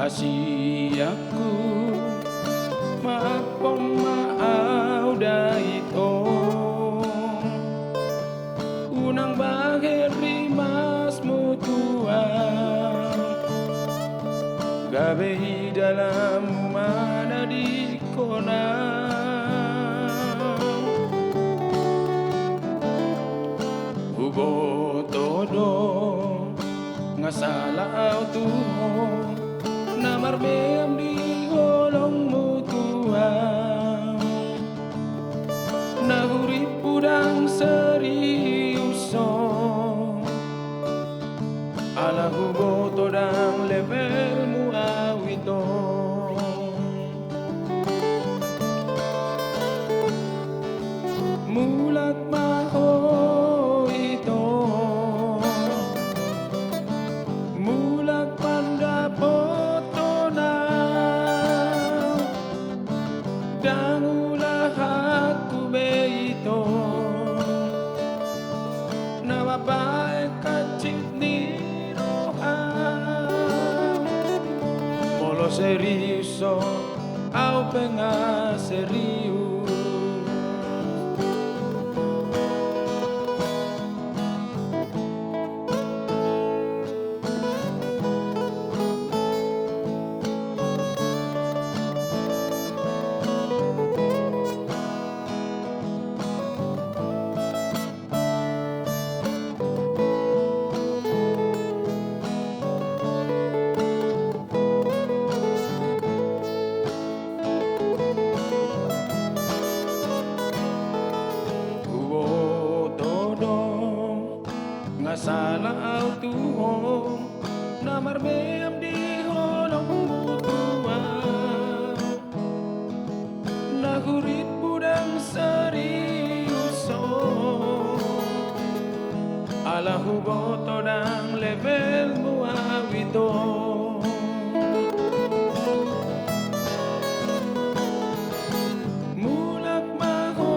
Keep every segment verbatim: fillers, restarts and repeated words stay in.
Siangku, maaphon ma au da ito. Unang bahen rimasmu tu au, gabe idalanmu ma na di kona. Huboto do, nga sala au tu ho, na marmeam di holongmu tu au. Na hurippu ndang serius on, ala huboto ndang levelmu au ito. Mulak ma ho ito, mulak mandapothon au. Ndang ulahanku be ito na mambahen hansit ni roham. Molo serius on, au pe nga serius. Huboto do, nga sala au tu ho, na marmeam di holongmu tu au. Na hurippu ndang serius on, ala huboto ndang levelmu au ito. Mulak ma ho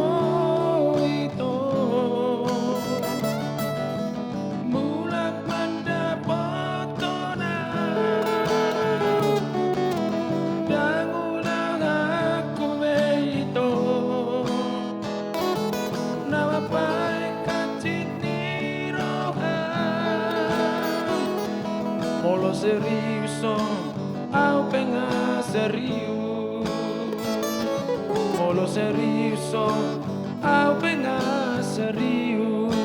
ito, mulak mandapothon au. Ndang ulahanku be ito na mambahen hansit ni roham. Molo serius on, au pe nga serius. Molo serius on, au pe nga serius.